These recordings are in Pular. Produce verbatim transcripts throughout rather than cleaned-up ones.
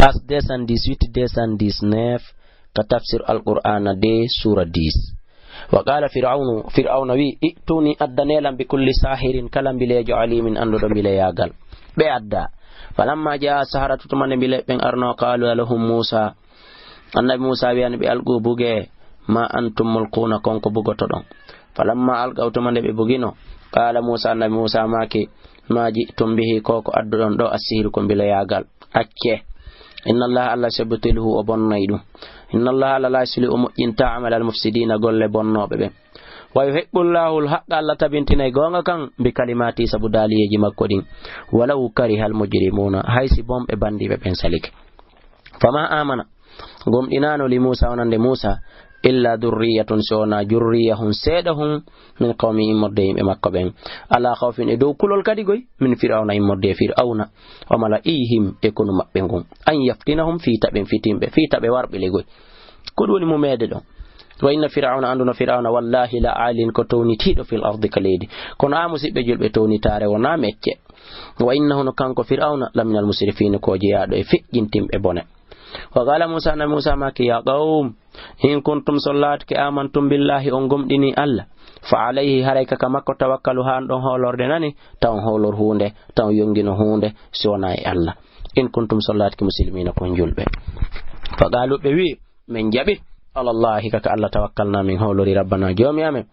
Page deux cent dix-huit, deux cent dix-neuf, ka tafsir Alqur'aana deux, suura dix. Wa qaala Fir'awnu, Fir'awna wi'i, "I'tuni, addanee lan bi kulli saahirin, kala mbileejo, aliimin, annduɗo mbileyaagal." Ɓe adda. Falammaa jaa'a saharatu, tuma nde mbileeɓe ɓen arno, qaalu lahum Muusaa, Annabi Muusaa wi'ani ɓe, "Alquu, bugee, maa antum mulquuna, kon ko bugotoɗon." Falammaa alqaw, tuma nde ɓe bugino, qaala Muusaa, Annabi Muusaa maaki, "Maa ji'tum bihi, ko ko adduɗon ɗoo, assihru, ko mbileyaagal. Accee. Inna Allaaha, Alla, sayubtiluhu, o bonnay ɗum. Inna Allaaha, Alla, laa yuslihu, o moƴƴintaa, amalal mufsidiina, golle bonnooɓe ɓen. Wa yuhiqqu Allaahul haqqa, Alla tabintinay goonga kan, bi kalimaatihi, sabu daaliyeeji makko ɗin. Walaw karihal mujrimuuna, hay si bonɓe bandiiɓe ɓen salike." Famaa aamana, gomɗinaano, li Muusaa, wonande Muusaa, illaa durriyatun, si wonaa jurriya hun seeɗa hun, min qawmi, immorde e yimɓe makko ɓen, alaa khawfin, e dow kulol kadi goy, min Fir'awna, immorde e Fir'awna, wa mala'ihim, e konu maɓɓe ngun, an yaftinahum, fii ta ɓen fitin ɓe, fii ta ɓe warɓile goy. Ko ɗun woni mo meede ɗon. Wa inna Fir'awna, anndu no Fir'awna, wallaahi la aalin, ko townitiiɗo fil ardi, ka leydi. Kono aa, musiɓɓe julɓe, townitaare wonaa mecce. Wa innahu, no kanko Fir'awna, la minal musrifiina, ko jeyaaɗo e feƴƴintinɓe bone. Wa qaala Muusaa, Annabi Muusaa maaki, "Yaa qawm, in kuntum, si on laatike, aamantum billaahi, on gomɗinii Alla, fa alayhi, haray ka, ka makko, tawakkalu, haa on ɗon hoolorde nani, ta on hoolor huunde, ta on yongino huunde, si wonaa e Alla. In kuntum, si on laatike, muslimiina, ko on julɓe." Fa qaaluu, ɓe wi'i, "Men jaɓi, alallaahi, ka, ka Alla, tawakkalnaa, min hoolori, rabbanaa, Joomi amen.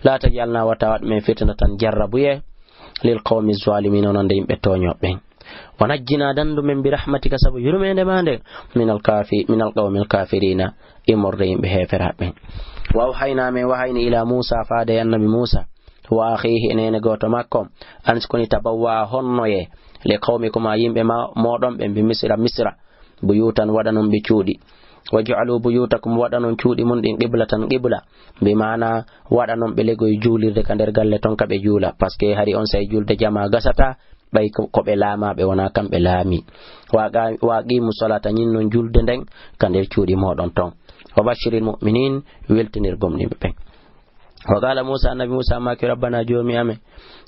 Laa taj'alnaa, wata waɗ men fitnatan, jarrabuyee, lil qawmi zaalimiina, wonande yimɓe tooñooɓe ɓen. Wa najjinaa, dandu men, bi rahmatika, sabu yurmeende maa nden, minal kaafi-, minal qawmil kaafiriina, immorde yimɓe heeferaaɓe ɓen." Wa awhaynaa, men wahayni, ilaa Muusaa, faade e Annabi Muusaa, wa akhiihi, e neene gooto makko, an uskuni, tabawwa'aa, honnoyee, li qawmikumaa, yimɓe ma-, mooɗon ɓen, bi Misra, Misra, buyuutan, waɗanon ɓe cuuɗi. "Waj'aluu buyuutakum", waɗanon cuuɗi mun ɗin, "qiblatan", qibla. Bi maanaa, waɗanon ɓe legoy juulirde ka nder galle ton, ka ɓe juula. Parce que hari on saa'i julde jamaa gasataa, ɓay ko, ko ɓe laamaa, ɓe wonaa kamɓe laamii. Wa qa-, wa aqiimu salaata, ñinnon julde nden ka nder cuuɗi mooɗon ton. "Wa bashiril mu'miniin", weltinir gomɗinɓe ɓen. Wa qaala Muusaa, Annabi Muusaa maaki, "Rabbanaa, Joomi amen,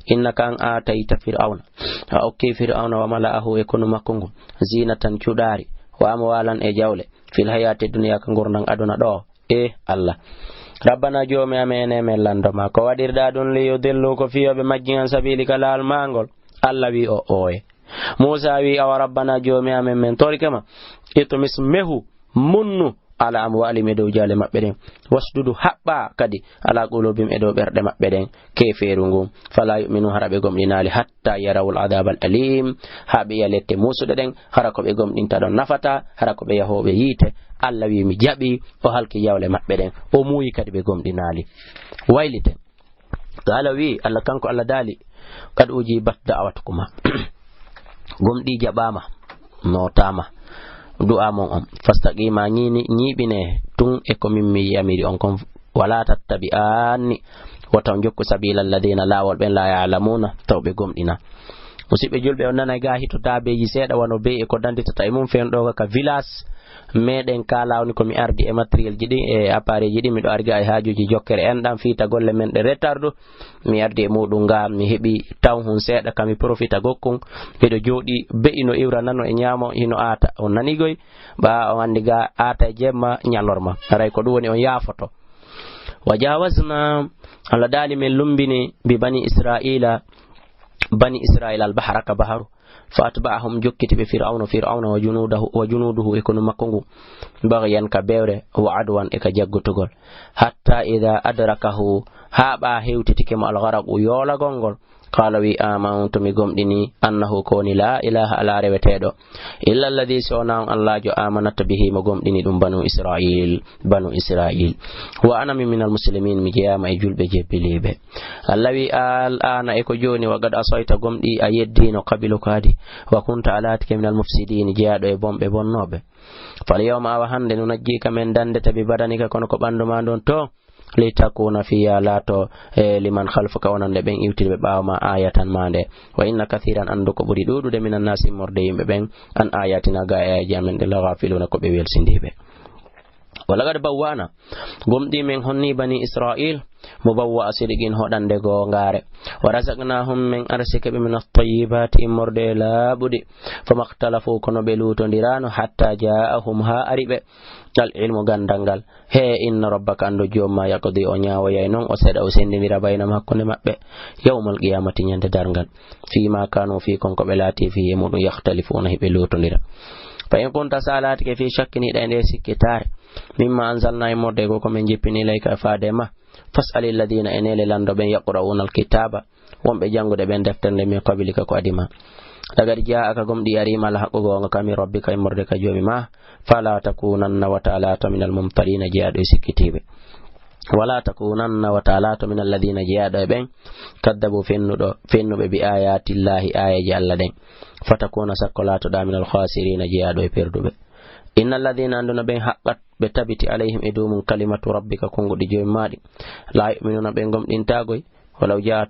innaka, an aatayta Fir'awna, a okki Fir'awna, wa mala'ahu, e konu makko ngun, ziinatan, cuɗaari, wa amwaalan, e jawle, fil hayaati dunyaa, ka ngurndan aduna ɗoo. E Alla, Rabbanaa, Joomi amen, enen men lanndo ma, ko waɗirɗaa ɗun, li yudillu, ko fii yo ɓe majjin, an sabiilika, laawol maa ngol." Alla wi'i, o ooye. Muusaa wi'i, "Awa Rabbanaa, Joomi amen, men torike ma, itmis, mehu, munnu, ala amwaalihim, e dow jawle maɓɓe ɗen. Wasdud, haɓɓaa kadi, ala quluubihim, e dow ɓerɗe maɓɓe ɗen, keefeeru ngun. Falaa yu'minu, hara ɓe gomɗinaali, hattaa yarawul adaabal aliim, haa ɓe yi'a lette muusuɗe ɗen, hara ko ɓe gomɗinta ɗon nafataa, hara ko ɓe yahooɓe yiite." Alla wi'i, "Mi jaɓii." O halki jawle maɓɓe ɗen, o muuyi kadi ɓe gomɗinaali. Wayliten. Qaala wi'i, Alla kanko Alla daali, "Qad ujibat da'watukumaa." Gomɗii jaɓaama, nootaama du'aa mon on. "Fastaqiimaa", ñiini-, ñiiɓinee tun e ko min mi yamiri on kon, "walaa tattabi'aanni", wota on jokku, "sabiilal ladiina", laawol ɓen, "laa ya'lamuuna", taw ɓe gomɗinaa. Musiɓɓe julɓe, on nanay gaa hito daabeeji seeɗa wano be'i e ko danditata e mum, fewndo ka, ka village meɗen Kala, woni ko mi ardi e matériel ji ɗin, e appareil ji ɗin, miɗo ardi e haajuuji jokkere enɗan, fiita golle men ɗe retardu. Mi ardi e muɗum nga, mi heɓi tawhun seeɗa, ka mi profita gokkun. Miɗo jooɗi, be'i no iwra, nano e ñaamo, hino aata. On nani goy? Ɓaa on anndi ga aata e jemma, ñalorma. Haray ko ɗum woni on yaafoto. Wa jaawaznaa, Allah daali men lumbini, bi bani Israa'iila, bani Israa'iila al-bahra, ka baharu. Fa atba'ahum, jokkiti ɓe Fir'awna, Fir'awna wa junuudahu, wa junuuduhu, e konu makko ngu, baghyan, ka bewre, wa adwan, e ka jaggutugol. Hatta idha adrakahu, haa ɓaa hewtitike mo al-gharaqu, yoolagol ngol. Qaala, wi, amantu, mi gomɗini, annahu, ko woni, laa ilaaha, alaa reweteeɗo, illa alladhi, si wonaa on Allaajo, amanat bihi, mo gomɗini ɗum banu Israa'iil, banu Israa'iil. Wa ana min minal muslimiin, mi jeyaama e julɓe jebbiliiɓe. Allah wi, al-aana, e ko jooni, wa qad asayta, gomɗii a yeddiino, qabilu, ko adii, wa kunta, a laatike, minal mufsidiin, jeyaaɗo e bonɓe bonnooɓe. Fal yawma, awa hannde, nunajjiika, men danndete, bi badanika, kono ko ɓanndu maa ndun to, li takuuna, fii yo a laato, e liman khalfaka, wonande ɓen iwtiiɓe ɓaawo maa, aayatan, maande. Wa inna kathiiran, anndu ko ɓuri ɗuuɗude, minan naasi, immorde yimɓe ɓen, an aayaatinaa, ga e aayaaji amen ɗin, la ghaafiluuna, ko ɓe welsindiiɓe. Wa laqad bawwa'na, gomɗii men honnii banii Isra'iil, mubawwa'a sidqin, hoɗannde goongaare. Wa razaqnaahum, men arsike ɓe, mina tayyibaati, immorde e laaɓuɗi. Fama ikhtalafuu, kono ɓe luutondiraano, hattaa jaa'ahum, haa ari ɓe, al ilmu, ganndal ngal. Hee, inna rabbaka, anndo joom maa, yaqdii, o ñaawoyay non, o seeɗa, o senndindira baynahum, hakkunde maɓɓe, yawmal qiyaamati, ñande darngal. Fiimaa kaanuu, fii kon ko ɓe laatii, fiihi, e muɗum, yakhtalifuuna, hiɓe luutondira. Fa in kunta, si a laatike, fii shakkin, hiɗa e ndee sikkitaare, mimmaa anzalnaa, immorde e ko men jippini, ilayka, faade e maa, fas'ali lladiina, ene lanndo ɓen, yaqra'uuna alkitaaba, wonɓe janngude ɓen deftere nden, min qablika, ko adii maa. Laqad jaa'aka, gomɗii arii ma, alhaqqu, goonga ka, min rabbika, immorde ka joomi maa. Falaa takuunanna, wata a laato, minal mumtariina, jeyaaɗo e sikkitiiɓe. Walaa takuunanna, wata a laato, mina lladiina, jeyaaɗo e ɓen, kaddabuu, fennuɗo, fennuɓe, bi aayaati llaahi, aayeeje Alla ɗen. Fatakuuna, sakko laatoɗaa, minal khaasiriina, jeyaaɗo e perduɓe. Inna lladiina, anndunoo ɓen, haqqat, ɓe tabiti, alayhim, e dow mun, kalimatu rabbika, konguɗi joomi maa ɗin, laa yu'minuuna, ɓe gomɗintaagol, walaw jaa'athum